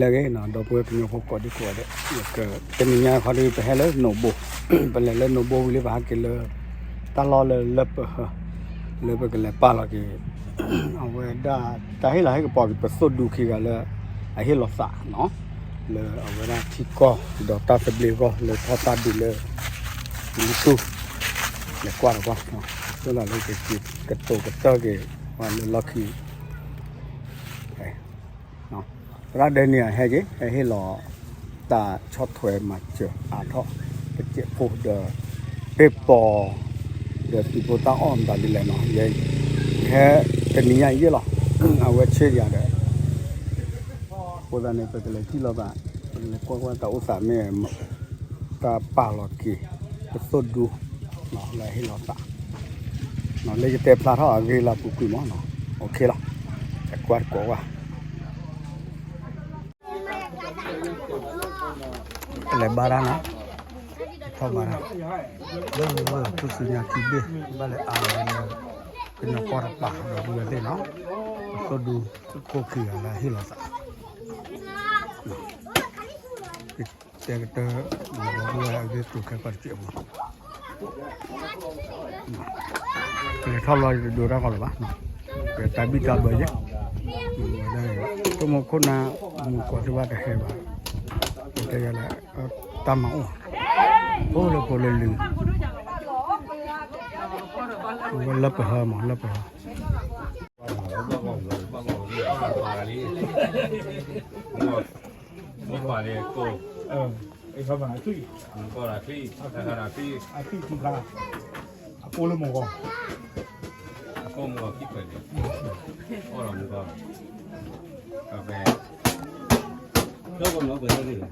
လၢအဂ့ၤနီၤ ဒီပုၢ်ဝဲၢ်ကညီဖိကိးဒံကိးဂၤဒဲး, တနံၤညါခီဒီး ပဟဲလၢနိၣ်ဘိ, ပလဲၤလၢနိၣ်ဘိဝံၤလၢပဟဲက့ၤလၢ တၢ်လီၢ်လၢလၢပဟၢ, လၢပကလဲၤပာ်လီၤက့ၤ အဝဲဒၣ် တၢ်ဟ့ၣ်လီၤဟ့ၣ်ကပီၤက့ၤ ပသိၣ်ဒူခံဂၤလၢ အဟ့ၣ်လီၤသးနီၤ, လၢအဝဲဒၣ်ထံကီၢ် ဒီးတၢ်သဘျ့အဂီၢ် လၢထီၣ်တၢ်ဒုးလၢ လံတူၢ် လဲၤကွၢ်တကွၢ်, သိၣ်လီၤလၢကကတိၤကတၢၢ်က့ၤ ပှၤလၢလီၢ်ခံ သရၣ်ဒဲနံၣ်အဟဲက့ၤ ဟဲဟ့ၣ်လီၤ တၢ်ဆီၣ်ထွဲမၤစၢၤအါထီၣ် ပစဲးဖိဒီး ပ့ၢ်ပီၤ ဒီးသုးဖိတၢ်အီၣ်မတၤဒ်လဲၣ်နီၤ, ယဟဲတနံၤညါအံၤယဲၢ်လီၤ, အဝဲဆ့ယၤဒီး အဃိသတးန့ၣ် ပကလဲၤထံၣ်လိာ်သး, ပကလဲၤကွၢ်ကွၢ်တၢ်အိၣ်သးမ့ၢ် တၢ်ပာ်လီၤက့ၤ ပသိၣ်ဒူ လၢဟ့ၣ်လီၤသး လၢယတဲဖျါထီၣ်အဂ့ၢ်လၢအပူၤကွံာ်မးနီၤ, OKလီၤ, ကွၢ်တကိးဝဲ ပလဲၤဘါတၢ်နီၤ, ထီၣ်ဘါတၢ်, လၢထူၣ်စုညါခံဘ့ၣ် ဘၣ်လဲၤအါလီၤလၢ ကညီကီၢ်တပၤဒီပုၢ်ဝဲၢ်သ့ၣ်နီၤ, ပသိၣ်ဒူခိၣ်ခံဂၤလၢဟ့ၣ်လီၤသး ကတဲကတၢၢ် ဒီပုၢ်ဝဲၢ်အဂ့ၢ်ကျိၤခဲကီၢ်တစဲးပူၤ ပလဲၤထီၣ်လီၤယတဒိတၢ်ကီလၢၤဘၣ်, ပတၢ်ဘံၣ်တၢ်ဘၢယဲ, ဝဲဒၣ် တိၢ်မိၢ်ခိၣ်နၢ် မုၣ်ကီၤသ့ၣ်တဖၣ်တဟဲဘၣ်, ပတဲယၤလၢ တၢ်မၤအိၣ် အိၣ်လၢဖိလၢလံၤ, ဝဲလၢပဟၢမး လၢပဟၢ မ့ၢ်ပှၤန့ၣ် ကိၢ် မ့ၢ်ပှၤန့ၣ် ချံ အချံ အချံ အချံ အကိၢ်လၢမုၢ်ဂီၤ အကိၢ်မုၢ်ဂီၤခံခွဲးန့ၣ် အီၣ်လီၤမုၢ်ဂီၤ ကဖဲ အဒိၣ် အ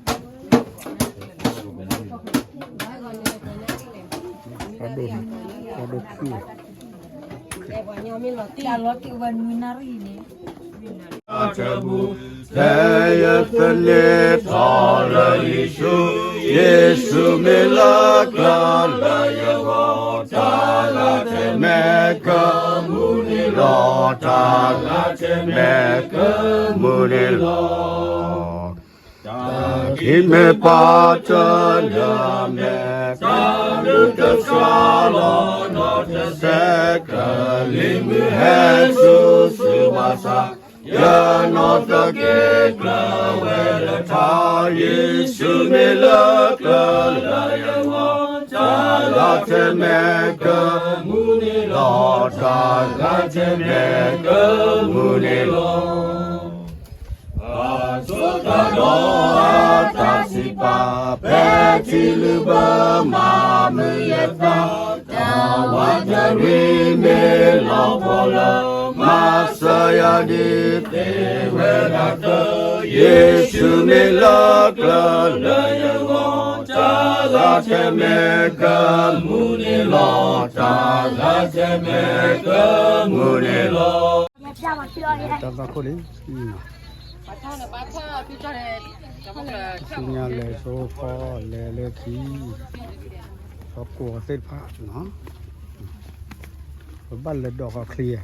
ဒိၣ်ခံ တၢ်လီၤတံၢ်ဝဲနွံနၣ်ရံၣ်န့ၣ် ဖဲယသန့ၤထီၣ်လၢယ့ၣ်ၡူး, ယ့ၣ်ၡူးမ့ၢ်လၢကျၢၤလၢယဂီၢ်, တၢ်လၢ်ထဲမဲာ်ကမူန့ၣ်လီၤ, တၢ်လၢ်ထဲမဲာ်ကမူန့ၣ်လီၤ. တၢ်ခံမ့ၢ်ပာ်တၢၢ်လၢအမဲာ်, တၢ်ဘျုးကစှၤလီၤနီၢ်တစဲး, ကလံၤမုၢ်ဟဲဆူစုဘၣ်ဆၣ်, ယနီၢ်သက့ကျၢၤဝဲလၢထါ, ယ့ၣ်ၡူးမ့ၢ်လၢကျၢၤလၢယဂီၢ်, တၢ်လၢ်ထဲမဲာ်ကမူန့ၣ်လီၤ, တၢ်လၢ်ထဲမဲာ်ကမူန့ၣ်လီၤ. အဆိကတၢၢ်ဒီးအတၢ်စံးပာ်, ဖဲထံလုၣ်ဘၢမၤမုာ်ယသး, တၢ်ဝးတရံးမ့ၢ်လီၤဖှီၣ်လၢ မၤစၢၤယၤဒ်သ့ဝဲဒၣ်သၢ, ယ့ၣ်ၡူးမ့ၢ်လၢကျၢၤလၢယဂီၢ်, တၢ်လၢ်ထဲမဲာ်ကမူန့ၣ်လီၤ, တၢ်လၢ်ထဲမဲာ်ကမူန့ၣ်လီၤ. တၢ်သးခိၣ်လံ, ဆူညါလဲၤဆိဖီလဲၤလၢခံ, ပှၤကိးဂၤသ့ၣ်တဖၣ်နီၤ, ပဘၣ်လဲၤဒိးဃီချံ,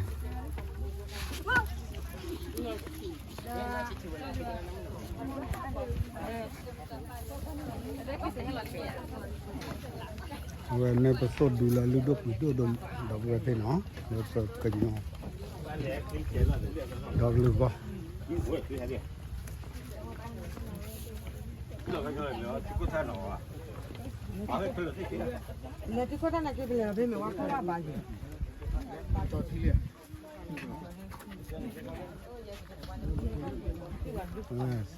အဝဲမ့ၢ်ပသိၣ်ဒူလၢလုၢ်ဒိၣ်ပှ့ၤဒိၣ်ဒိၣ်ဒီပုၢ်ဝဲၢ်သ့ၣ်နီၤ, လၢပကညီ ဒီကလုာ်ဂီၢ် လဲၤထံခိၣ်ထါန့ၣ်က့ၤ ပလဲၤဘၣ်ဖဲမ့ၢ်ဝဲခိၣ်ဘၣ်ဘၣ်ယဲၢ်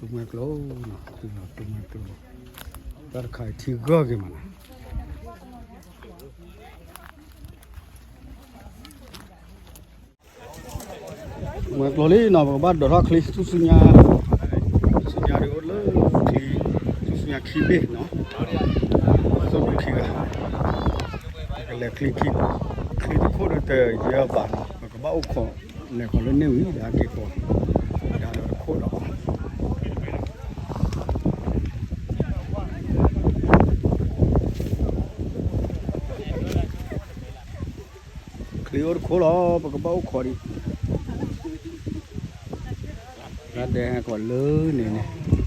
ဝဲသူမှဲကျိနီၤ, သူလီၤသူမှဲကျိ, တၢ်တခါအံၤထံဂၢၢ်က့ၤမးနီၤ, မှဲကျိလံနီၤ, ပကဘၣ်ဒိးထီၣ်ချံ ဆူဆူညါ, ဆူညါဒ်အိၣ်လၢချံ, ဆူဆူညါခံဘ့ၣ်နီၤ, သိၣ်ဒူခံဂၤ, ပကလဲၤချံခံ, ချံတခိၣ်ဒီးတယၢဘၣ်နီၤ, ပကဘၣ်အိၣ်ခိး, လဲၤခိးလၢန့ၣ်ဝံၤ ဒီးက့ၤခိး, ဒီးတခိၣ်ဒီး ချံအိၣ်တခိၣ်လီၤ, ပကဘၣ်အိၣ်ခိးဒံး, လၢဒဲဟဲခိးလၢန့ၣ်န့ၣ်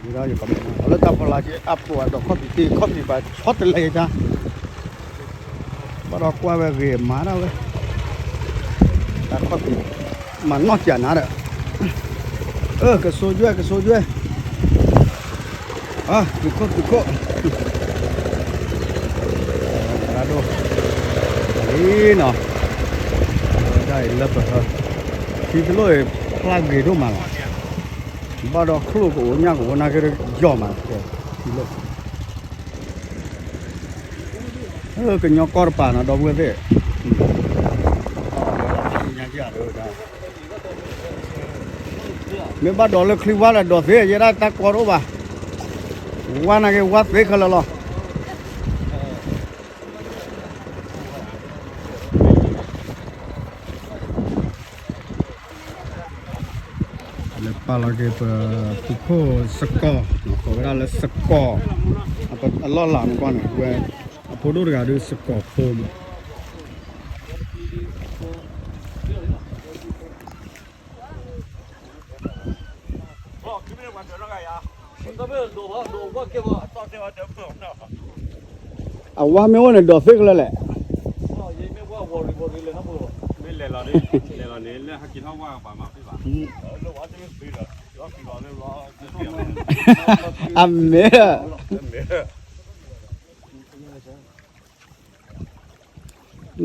ဒီးယကမၤလၢတၢ်ဖီလာ်က့ အပှၤဒီးခီၣ်ဖံးတ့ၢ် ခီၣ်ဖံးပှၤဆီတလဲတၢ် ဘၣ်ဒီးကွၢ်ဝဲဂ့ၤမၤဒၣ်ဝဲ တၢ်ခီၣ်ဖံး မၤနီၢ်ကၢနၤဒီး အၢ ကစိယွဲၢ် ကစိယွဲၢ် အၢ သုးခိၣ် သုးခိၣ် သရၣ်ဒိၣ် လံနီၤ ဒၣ်အံၤလၢပဟၢ ထံတလိၣ်အံၤ ဖျါဂ့ၤဒိၣ်မးလီၤ ဘၣ်ဒီးချိၣ်ကအိၣ်ညၣ်ကအိၣ်နာ်က့ ယီၤမး ထံလိၣ် ကညီကီၢ်တပၤနီၤ ဒီပုၢ်ဝဲၢ်သ့ၣ် မ့ၢ်ဘၣ်ဒိးလၢချံဝါဒီးဒိးသ့ ယဲဒၣ်တၢ်ကီတအိၣ်ဘၣ် ဝါနာ်က့ ဝါသ့ခဲလၢာ်လီၤ လဲၤပာ်လီၤက့ၤပသုးခိၣ်စကီၢ် ကိးဝဲဒၣ်လၢစကီၢ် အလီၢ်လၤမကွၢ်န့ၣ် ဝဲ အဖိဒိၣ်တဂၤဒုးစကီၢ်ဖိမး အဝါမ့ၢ်အိၣ်န့ၣ် ဒိးသ့ကလၢာ်လဲၣ် အမ့ၢ် န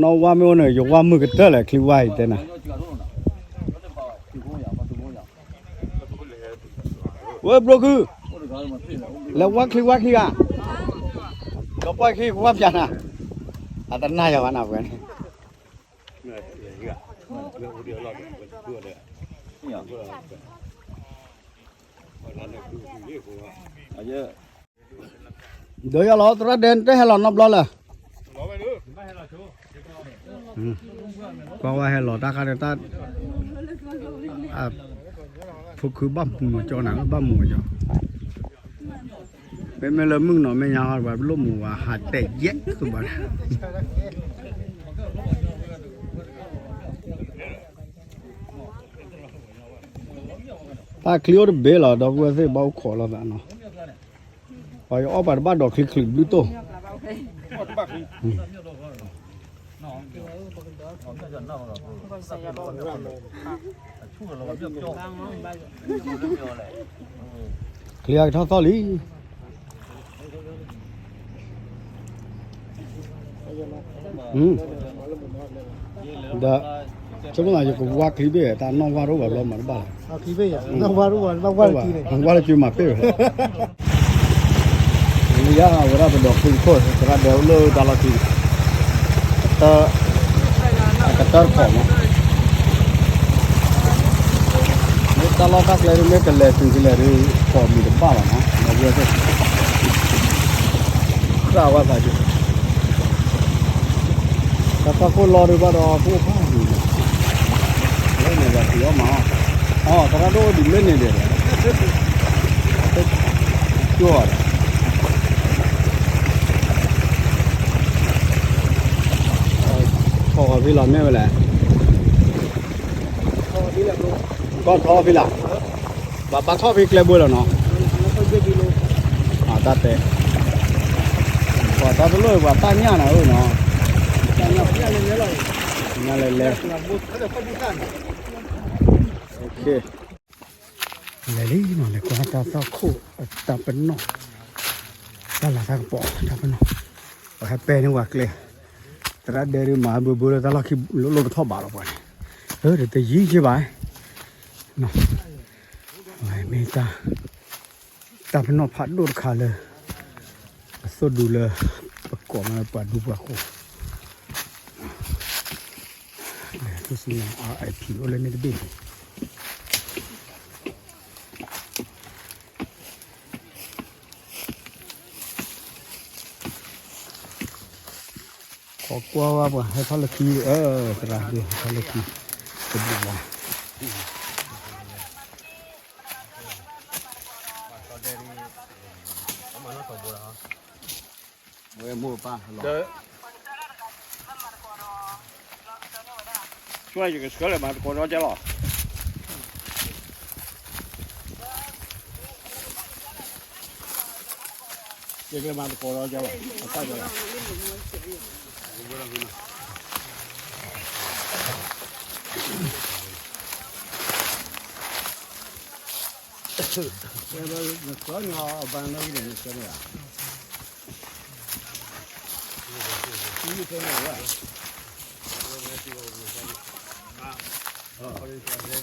ီၢ်ဝါမ့ၢ်အိၣ်န့ၣ် ယဝါမုၢ်ကတၢၢ်လဲၣ် ချံဝါအံၤတဲနၤ ဝဲဘျိခု လဲၤဝါချံဝါခံဂၤ ဒီးပှၢ်ခံကဝါဖၠးနၤ အတနၢ်ယၤဘၣ်နၤပှဲၤန့ၣ် ဒီးယၤလီၤ သရၣ်ဒဲ တဟဲလီၤနီတဘျီလၢ် ကွၢ်ဝဲဟဲလီၤတၢ်ခါဒီးတၢ် ဖိခုဘၣ်မူကၠီနၤ ဘၣ်မူကၠီ မ့မ့ၢ်လၢမုၣ်ကနီၤမဲာ်ညါဟီ ပှၤလိၣ်မူဝဲဟးတဲာ်ယဲၢ် သူဘၣ် တၢ်ချံအိၣ်တဘ့ၣ်လီၤ ဒီပုၢ်ဝဲၢ်သ့ၣ်ဘၣ်အိၣ်ခိးလိာ်သးနီၤ ပှၤယအီၣ်ပှၤတဘၣ်ဒိးချံချုးဘျုးတိၢ် ချံအကထီၣ်သီၣ်လံ ဒီး ဆိကမိၣ်သး ယကဝါချံဘ့ၣ် တၢ်နီၢ်ဝါတအိၣ်ဘၣ်ဘျီမၤတဘၣ်လီၤ ဝါတကၠူမၤပ့ၢ်ဝဲ လၢယၤဝဲဒၣ်ပဒိးချံတခိၣ် သရၣ်ဒဲအိၣ်လၢတၢ်လီၢ်ခံ အကတၢၢ်တခိၣ်မး မ့ၢ်တၢ်လီၢ်တၢ်ကျဲဒ်မ့ၢ်ကလဲၤတုၤကလဲၤဒ် ကိးမံၤတဘၣ်ဘၣ်နီၤ ဒီပုၢ်ဝဲၢ်သ့ၣ် ကြၢးဝဲသးဒ် တၢ်သၣ်ခိၣ်လီၤဒ်ဘၣ်ဒီး ခိၣ်ဖးဒ်န့ၣ် လၢန့ၣ်ဒီးတုၤအီၣ်မးအီၣ် အသရၣ်ဒိၣ်အိၣ်ဒ်လၢန့ၣ်ဒီး ကၠီဒီး ထီၣ်ဖဲလီၤမ့ၢ်ဝဲလဲၣ် ကီၢ်ထီၣ်ဖဲလၢ် ဘၣ်ဘၣ်ထီၣ်ဖဲကျဲဘိလီၤနီၤ တၢ်တဲ ပှၤတၢ်တလိၣ် ပှၤတၢ်ညၣ်နၤဧၢနီၤ ညၣ်လဲၤလဲၤ လဲၤလံနီၤ လဲၤကွၢ်တၢ်သီၣ်ခိၣ် တၢ်ပနီၣ် တၢ်လၤတၢ်ကပီၤ တၢ်ပနီၣ် ပှၤဟဲပဲန့ၢ်ဝဲကျဲ သရၣ်ဒဲဒုးမၤဘၢဘၢလၢတၢ်လီၢ်ခံ လိၣ်လိၣ်ပထီၣ်ဘးလီၤပှၤန့ၣ် တယံၤက့ဘၣ် မ့ၢ်တၢ် တၢ်ပနီၣ်ဖးဒိၣ်တခါလၢ ပသိၣ်ဒူလၢ ပကိးမ့ၢ်ပှၤဒူပှၤဃိ လဲၤထူၣ်စုညါ RIP အိၣ်လၢန့ၣ်တဘ့ၣ် ခီကွၢ်ဝဲပှၤဟဲထီၣ်လၢခံ အၢ သရၣ်ဒိၣ်ဟဲထီၣ်လၢခံ တဘျီဝါ ဝဲမိၢ်ပၢ်လီၤ ဆူညါယကဆှၢလဲၤမၤသကိးဒီးကဲလီၤ. ယကမၤသကိးဒီးကလီၤ, အတၢ်ကလီၤ, နကီၢ်ညီအဘၣ်နီၣ်ဂံၢ်န့ၣ် နကီၢ်န့ၣ်ဧါ, နကီၢ်တက့ၢ်အီၤခီဒဲနီၤ, သရၣ်ဒိၣ်လံၤ, နကီၢ်န့ၣ်အဝံၤလီၤ. တၢ်လီၢ်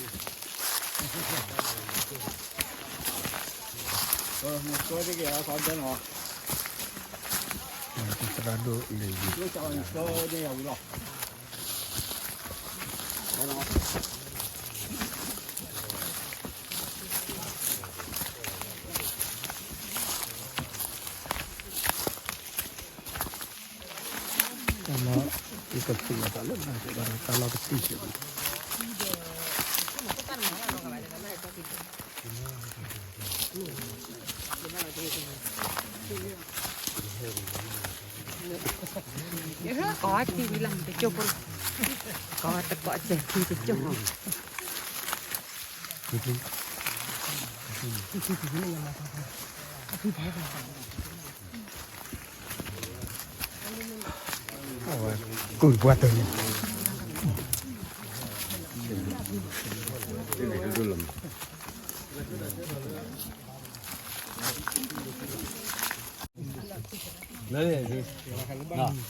ယကသူၣ်လီၤသးလၢဘၣ်ကဘၣ်ဒီးတၢ်လီၢ်ကတံၢ်စ့ၢ်ကီး ကိးထံဝံၤလီၤ တကၠိၢ်ဖိလီၤ, ကိးတကိးစဲးထံတကၠိၢ်ဖိ, ကုၢ်ပှၤတၢၢ်န့ၣ် အိၣ်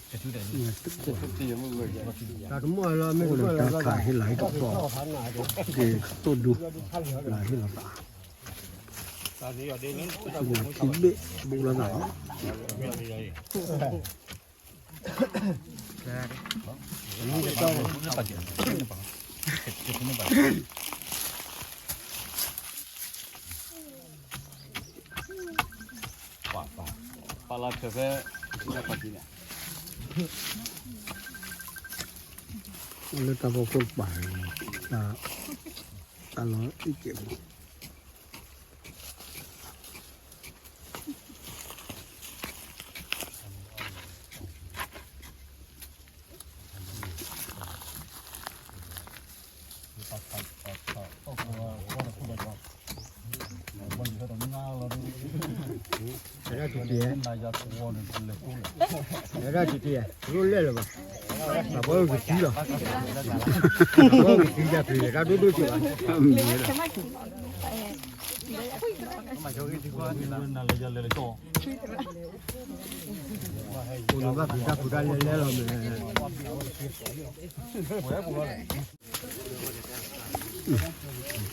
ဒီးတၢ်ခးဟ့ၣ်လီၤဟ့ၣ်တပီၢ်, က့ၤသိၣ်ဒူ, လၢဟ့ၣ်လီၤသး, ထံဘ့ၣ်ဘူးလီၤသးလီၤ. ပာ်လီၤထွဲဖဲ လၢတၢ်ဖီခိၣ်ပာ်, တၢ်လီၤအံၣ်ကဲးပူၤ ဒၣ်တံၢ်တံၢ်, ဒၣ်တံၢ်တံၢ်, ရိၣ်လဲၣ်လၢၤဘၣ်, ဘၣ်ဘီကသံလီၤ, ဘၣ်ဘီကသံယၤက့ၤ တၢ်ဒိၣ်ဒိၣ်က့ၤဘၣ်, အိၣ်လၢဘၣ်ဖံးတၢ်ဖုးတၢ်လဲၢ်လဲၢ်လီၤမ့ၢ် ပှၤ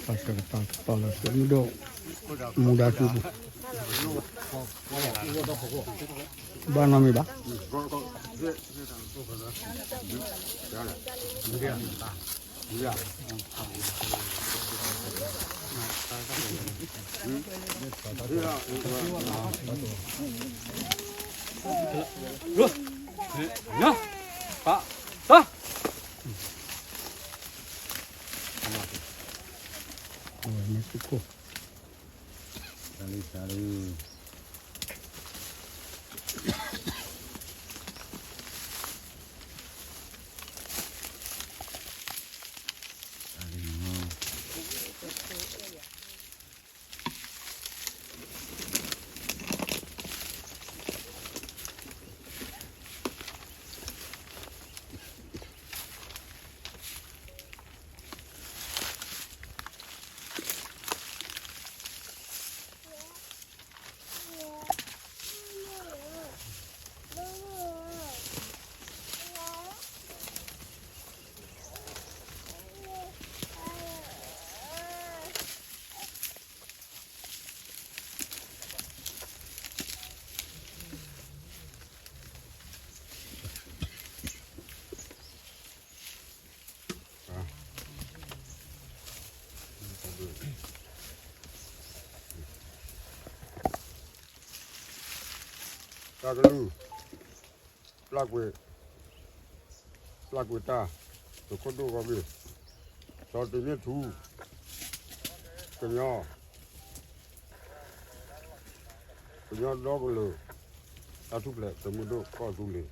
တကပၤတပာ်လီၤသုးမုၢ်ဒိၣ် မူဒါသုးပူၤ ဘၣ်နီတမံၤဘၣ်. တၢ်ကလုၢ်, ပျၢ်ကွံာ်, ပျၢ်ကွံာ်တၢ်, သုးခိၣ်ဒိၣ်ဂီၢ်ဘ့ၣ်, စီၤတ့မ့ၢ်ထူ, ကညီ ကညီဒီကလုာ် တၢ်ထူၣ်ဖျဲးသုးမုၢ်ဒိၣ်ကီၢ်သူလ့ၤ,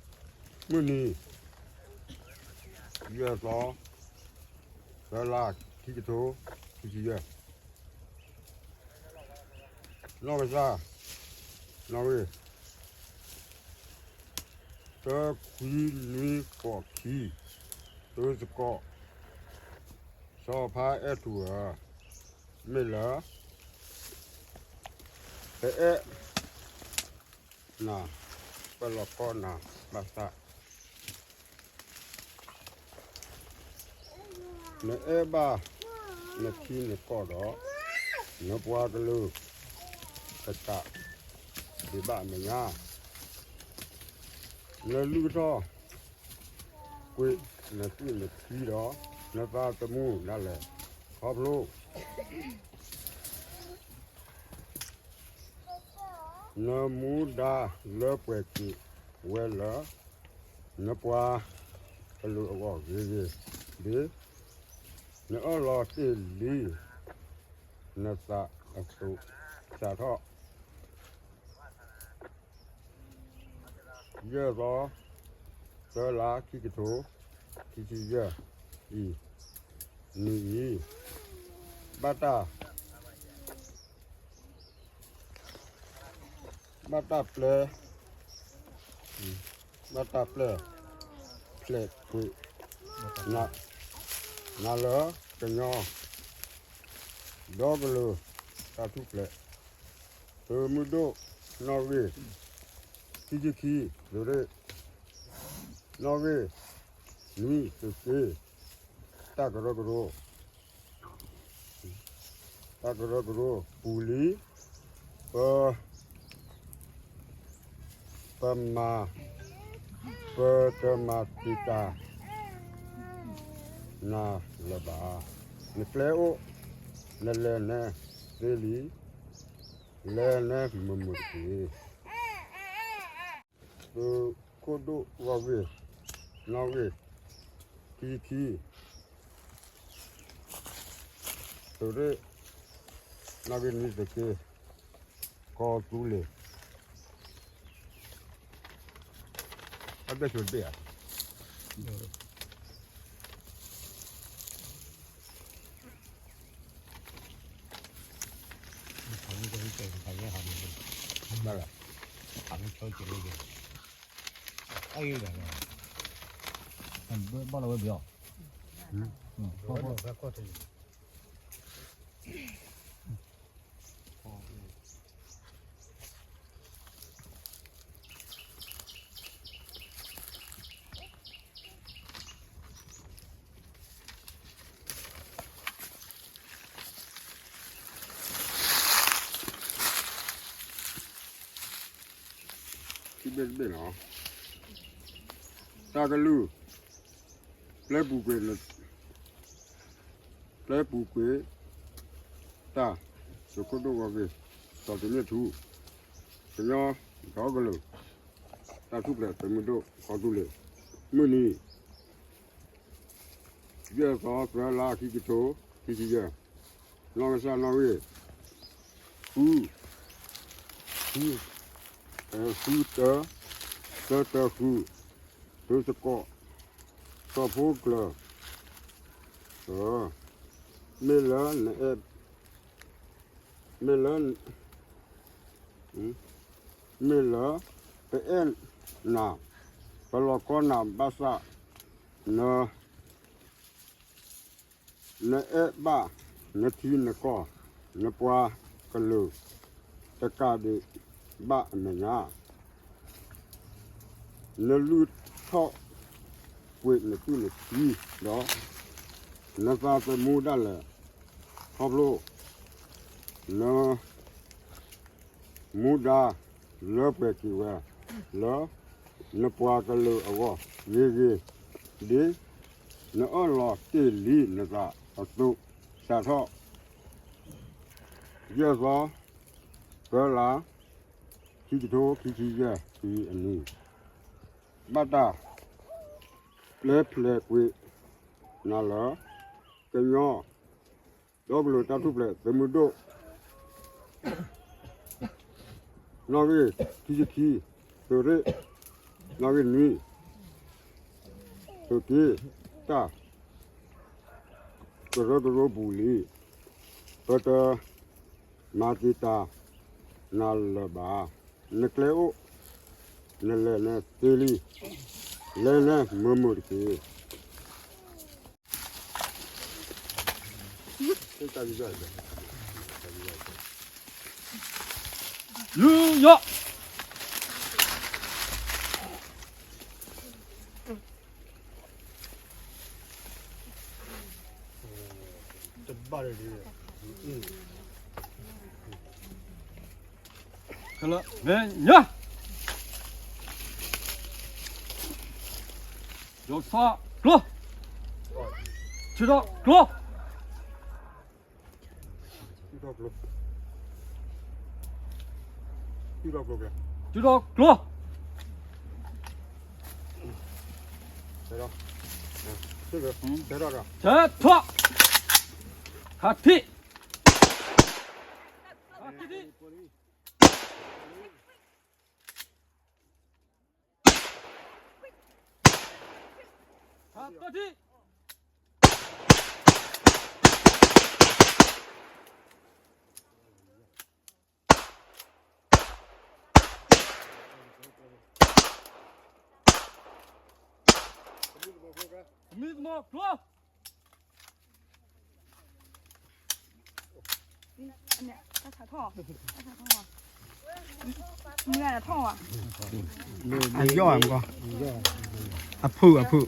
မုၢ်နံၤ ယဲၢ်သီ သၢလါ ခံကထိခံဆံယဲၢ်, နီၢ်ကစၢ် နီၣ်ဂံၢ် သၢခွံနွံဃိးခံ သုသကိး စီၤဖါအဲၣ်ထူဧၢ, မ့ၢ်လၢ ပအဲၣ်နၤ ပလီၤကီနၤဘၣ်ဆၣ် နအဲၣ်ဘၣ်နထံနကီၢ်ဒီး နပှၤကလုာ် တကးဒံးဘၣ်အမဲာ်ညါ, နလုၢ်ထီၣ်ကွံာ်နသွံၣ်နထံဒီး နသးသမူဒၣ်လဲာ် ခီဖျိ နမူဒါလၢပှဲၤက့ၤဝဲလၢ နပှၤကလုာ်အဂီၢ်ဂ့ၤဂ့ၤ, ဒ်နအၢၣ်လီၤတ့ၢ်လံ နသးအသိးစးထီၣ် ယဲၢ်သီ သၢလါ ခံကထိခံဆံယဲၢ်အံၤ နံၤအံၤ ဘၣ်တၢ် ဘၣ်တၢ်ပျဲ ဘၣ်တၢ်ပျဲ ဖျဲးကွံာ် နၤလၢကညီ ဒီကလုာ်တၢ်ထူၣ်ဖျဲး သုးမုၢ်ဒိၣ် နီၣ်ဂံၢ် ခံဆံခံ သုးရ့ၣ် နီၣ်ဂံၢ် နွံ သုးက့ တၢ်ကရၢကရိ တၢ်ကရၢကရိပူၤလံ ပ ပမၤ ပတမၤတံာ်တာ်နၤလၢၤဘၣ်. နကျဲအိၣ် နလဲၤနဲသ့လံ, လဲၤနဲမုာ်မုာ်တက့ၢ်. သုးခိၣ်ဒိၣ်ဂီၢ်ဂ့ၢ် နီၣ်ဂံၢ် ခံဆံခံ သုးရ့ၣ် နီၣ်ဂံၢ်နွံ သုးက့ ကီၢ်သူလ့ၤ အဘ့ၣ်ဆိတဘ့ၣ်ဧါ. ဘၣ်လီၤဝဲဘၣ်အီၤ ခံဘ့ၣ်တဘ့ၣ်လီၤ. တၢ်ကလုၢ် ပျဲပူၤကွံာ် ပျဲပူၤကွံာ် တၢ် သုးခိၣ်ဒိၣ်ဂီၢ်ဂ့ၢ် စီၤသုးမ့ၣ်ထူ ကညီဒီကလုာ် တၢ်ထူၣ်ဖျဲးသုးမုၢ်ဒိၣ် ကီၢ်သူလ့ၤ မုၢ်နံၤ ယဲၢ်သီ သၢလါ ခံကထိခံဆံယဲၢ် နီၢ်ကစၢ်နီၣ်ဂံၢ် ဃု ဃု ဃုတၢ သၢတၢဃု သုးသကိး စီၤဖိကျၢၤ မ့ၢ်လၢနအဲၣ် မ့ၢ်လၢ မ့ၢ်လၢ ပအဲၣ်နၤ ပလီၤကီနၤဘၣ်ဆၣ် န နအဲၣ်ဘၣ်နထံနကီၢ် နပှၤကလုာ် တကးဒံးဘၣ်အမဲာ်ညါ နလုၢ်ထီၣ်ကွံာ်နသွံၣ်နထံဒီး နသးသမူဒၣ်လဲာ် ခီဖျိ န မူဒါလၢပှဲၤက့ၤဝဲ လၢ နပှၤကလုာ်အဂီၢ်ဂ့ၤဂ့ၤ ဒ်နအၢၣ်လီၤတ့ၢ်လံနသးအသိး စးထီၣ် ယဲၢ်သီ သၢလါ ခံကထိခံဆံယဲၢ်အံၤအနံၤ ဘၣ်တၢ် ပျဲဖျဲးကွံာ် နၤလၢ ကညီ ဒီကလုာ်တၢ်ထူၣ်ဖျဲးသုးမုၢ်ဒိၣ် နီၣ်ဂံၢ် ခံဆံခံ သုးရ့ၣ် နီၣ်ဂံၢ်နွံ သုးက့ တၢ် ကရၢကရိပူၤလံ ပတ မၤတံာ်တာ် နလၢၤဘၣ်, နကျဲအိၣ်, နလဲၤနသ့လံ, လဲၤနမုာ်မုာ်တက့ၢ်. ယူယီၢ် တဘၣ်ဒီး ခဲလၢာ် မဲာ်ညါ ယီၤထီၣ်ကျိ ထုးထီၣ်ကျိ ထုးထီၣ်ကျိ ထုးထီၣ်ကျိ ဆဲးထီၣ် ဆဲးထီၣ် ခးထံၣ် ခးထံၣ် ခးထံၣ် မံသမိးကျိ အယီၢ်မကီး အဖုၣ်အဖုၣ်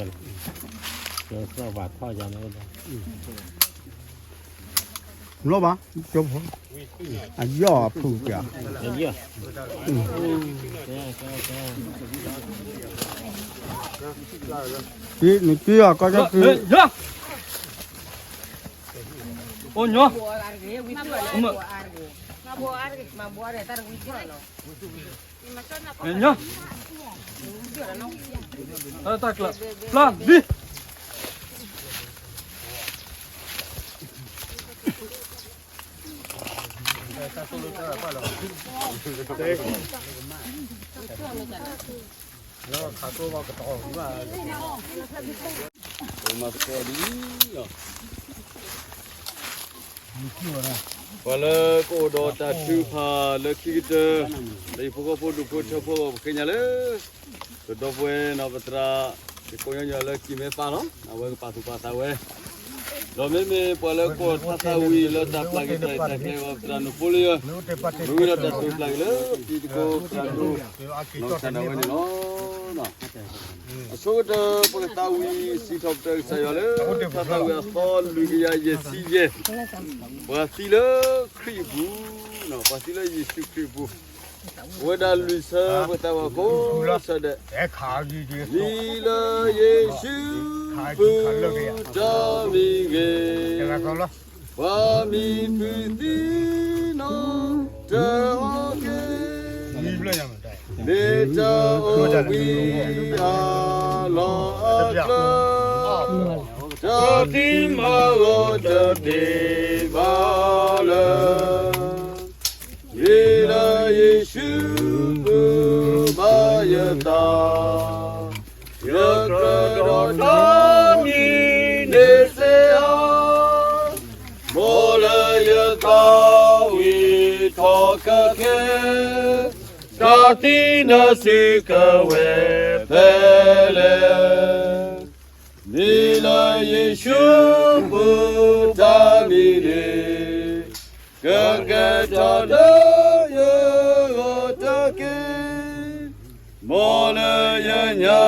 လီၤဘၣ် ကၠိဖိ အယီၢ်အဖုၣ်ပျၢ် နက့အီၤကီၢ်ကၠီၣ်ဖု အိၣ်ညီ ညီ တၢ်ကျၢၤ ပျၢ်လံ ပှၤလၢကအိၣ်ဒီးတၢ်ထုကဖၣ်လၢခံကတၢၢ် လၢယဖိဃီဖိဒူၣ်ဖိထၢဖိပဃ့ညါလၢ ပဒီပုၢ်ဝဲၢ်နီၢ်ပသရၣ် ယကိးညီညီလၢကံၢ်မဲပၢ်လီၤ. အဝဲကပာ်သူၣ်ပာ်သးဝဲ ဒီးမ့မ့ၢ်ပှၤလၢကအိၣ်ထါသးဝံၣ်လၢတၢ်ပျၢ်က့ၤတၢ်ရဲၣ်တၢ်ကျဲၤအဂီၢ် ပသရၣ်နူၢ်ဖိလၢယၢၢ် မ့ၢ်ဝံၤဒီးတၢ်တိာ်ပျၢ်က့ၤလၢတံၤသကိးပသရၣ်ဒိၣ် နီၢ်ကစၢ်ဒၣ်ဝဲန့ၣ်လီၤ. အဆိကတၢၢ် ပကသးဝံၣ်စံးထီၣ်ပတြၢၤကစၢ်ယွၤလၢ ထါသးဝံၣ်အသီလွံၢ်ကယၤယဲၢ်ဆံယဲၢ် ပှၤသံလၢခရံာ်အပူၤ, ပှၤသံလၢယ့ၣ်ၡူးခရံာ်အပူၤ, ပဝဲဒၣ်လွံၢ်ဆၢပကသးဝံၣ်အဃိ ဆၢဒဲး မံၤလၢယ့ၣ်ၡူးပူၤတၢ်မံၤဂ့ၤ, ပှၤမံၤဖုးသံနီၣ်တၢ်အီၣ်က့ၤ, မ့ၢ်တၢ်အိၣ်ဘှံးအလီၢ်အကျၢၤ, တၢ်သံမၤဂီၤတသ့ဘၣ်လၢ မံၤလၢယ့ၣ်ၡူးပူၤဘၣ်ယသး, ယကြၢးဒီးတၢ်မံၤန့ၣ်စ့ၢ်ဧါ, မ်လၢယသးဝံၣ်ထီၣ်ကခဲ, တၢ်သံနၢ်စ့ၢ်ကဝဲၤဖဲလဲၣ် မံၤလၢယ့ၣ်ၡူးပူၤတၢ်မံၤန့ၣ်, ကကဲထီၣ်လၢယဂီၢ်တက့ၢ်. မ်လၢယညါ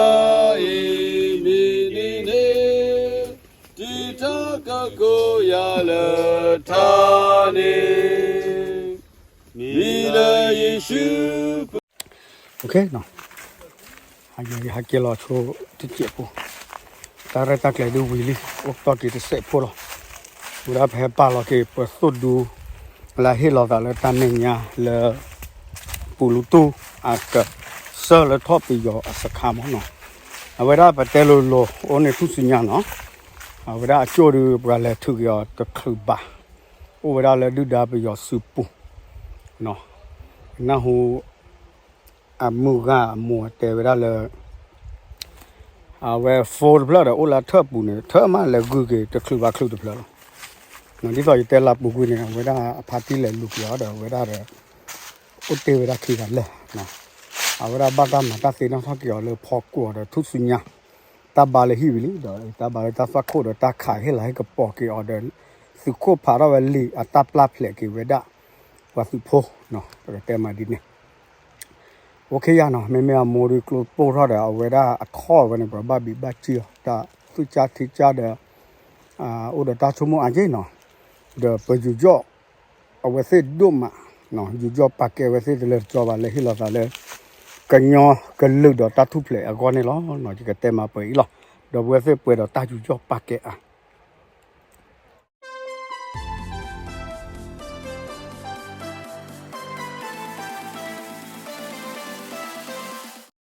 အံၤမံၤန့ၣ်န့ၣ်, တံၤတၢ်ကကိးယၤလၢထါန့ၣ်, မံၤလၢယ့ၣ်ၡူးပူၤ ဟဲက့ၤလီၤဆိတစဲးဖိ, တၢ်ရဲၣ်တၢ်ကျဲၤဒုးဝံၤလံ အိၣ်တီၢ်က့ၤတစဲးဖိလီၤ. ဝဲဒၣ်ပဟဲပာ်လီၤက့ၤပသိၣ်ဒူ လၢဟ့ၣ်လီၤသးလၢတၢ်မဲာ်ညါလၢ ပူၤလူတူၢ်အကစၢၢ်လၢထီၣ်ပယီၤအစခါမ့ၢ်နီၤ, အဝဲဒၣ်ပတဲလိၤလိၤ အိၣ်န့ၣ်ထူၣ်စုညါနီၤ, အဝဲဒၣ်အကၠိၣ်ဒုး ပှၤလဲၤထုးက့ၤအီၤတချုးဘၣ်, အိၣ်ဝဲဒၣ်လၢဒုၣ်ဒါပယီၤစုပူၤ, နၢ်ဟူ အမုၢ်ဂၤအမိၢ်တဲဝဲဒၣ်လၢ အဝဲ phone တဖျၢၣ်ဒီး အိၣ်လၢထၢၣ်ပူၤန့ၣ် ထၢၣ်မးလဲၤဂုာ်က့ၤတချုးဘၣ်ချုးတဖျၢၣ်လီၤ. ဒ်သိးယတဲလၢအပူၤကွံာ်န့ၣ် အဝဲဒၣ်အဖါတံၢ်လဲၤလူၤက့ၤအီၤဒီး အဝဲဒၣ်ဒီး အိၣ်တ့ၢ်ဝဲဒၣ်ခံဂၤလၢာ်, အဝဲဒၣ်ဘၣ်တၢ်မၤတၢ်သ့နီၣ်ထီၣ်က့ၤအီၤလၢဖီကွီၢ်ဒီးထူၣ်စုညါ, တၢ်ဘါလၢဟံၣ်ဝံၤလံ ဒီးတၢ်ဘါလၢတၢ်သွၣ်ခိၣ်ဒီးတၢ်ခးဟ့ၣ်လီၤဟ့ၣ်ကပီၤက့ၤအီၤဒီး သုးခိၣ်ဖးထီၣ်ဝဲလံာ်အတၢ်ပျၢ်ဖျဲးက့ၤဝဲဒၣ် ပှၤသုးဖိ, ပကတဲမးဒ်န့ၣ် အိၣ်ခ့ယါနီၤ မ့မ့ၢ်အမိၢ်ဒုးကျိပိၢ်ထီၣ်ဒီး အဝဲဒၣ်အခီၣ်ဝဲန့ၣ် ပှၤဘၣ်ဘံးဘၣ်စံၣ်အီၤ တၢ်သူၣ်ကၢ်ထံကၢ်ဒီး အိၣ်ဒီးတၢ်ဆိကမိၣ်အါက့နီၤ, ဒီးပယူးယီၣ် အဝဲသ့ၣ်ဒိၣ်မး, ယူးယီၣ်ပာ်ကဲဝဲသ့ၣ်တလၢတကီဘၣ်လၢဟ့ၣ်လီၤသးလၢ ကညီကလုာ်ဒီးတၢ်ထူၣ်ဖျဲးအဂီၢ်န့ၣ်လီၤ. ယကတဲမးပှဲၤအံၤလီၤ. ဒီးပဝဲသ့ၣ်ပှဲၤဒီးတၢ်ယူးယီၣ်ပာ်ကဲအါ,